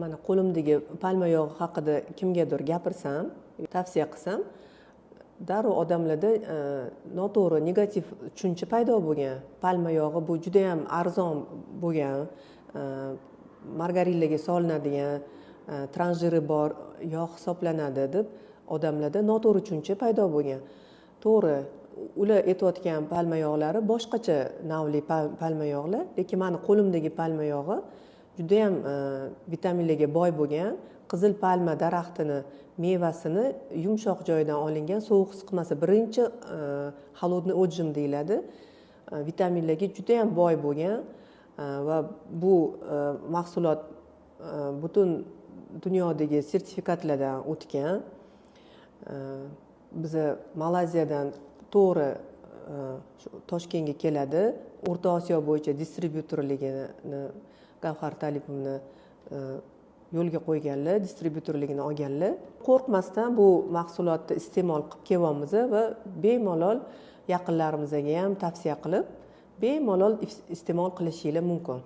Mana qo'limdagi palma yog'i haqida kimgadir gapirsam, tavsiya qilsam, darrov odamlarda noto'g'ri, negativ tushuncha paydo bo'lgan. Palma yog'i bu judayam arzon bo'lgan, margarinlarga solinadigan, транжир i bor yog' hisoblanadi deb odamlarda noto'g'ri tushuncha paydo bo'lgan. To'g'ri, ular aytayotgan palma yog'lari boshqacha navli palma yog'lar, lekin mani qo'limdagi palma yog'i judayam vitaminlarga boy bo'lgan, qizil palma daraxtini mevasini yumshoq joyidan olingan, sovuq siqmasi, birinchi холодный отжим deyiladi, vitaminlarga judayam boy bo'lgan va bu mahsulot butun dunyodagi sertifikatlardan o'tgan. Biza Malayziyadan to'g'ri shu Toshkentga keladi. O'rta Osiyo bo'yicha distribyutorligini Gavhar Talipovna yo'lga qo'yganlar, distribyutorligini olganlar. Qo'rqmasdan bu mahsulotni iste'mol qilib kelyapmiz va bemalol yaqinlarimizga ham tavsiya qilib, bemalol iste'mol qilishinglar mumkin.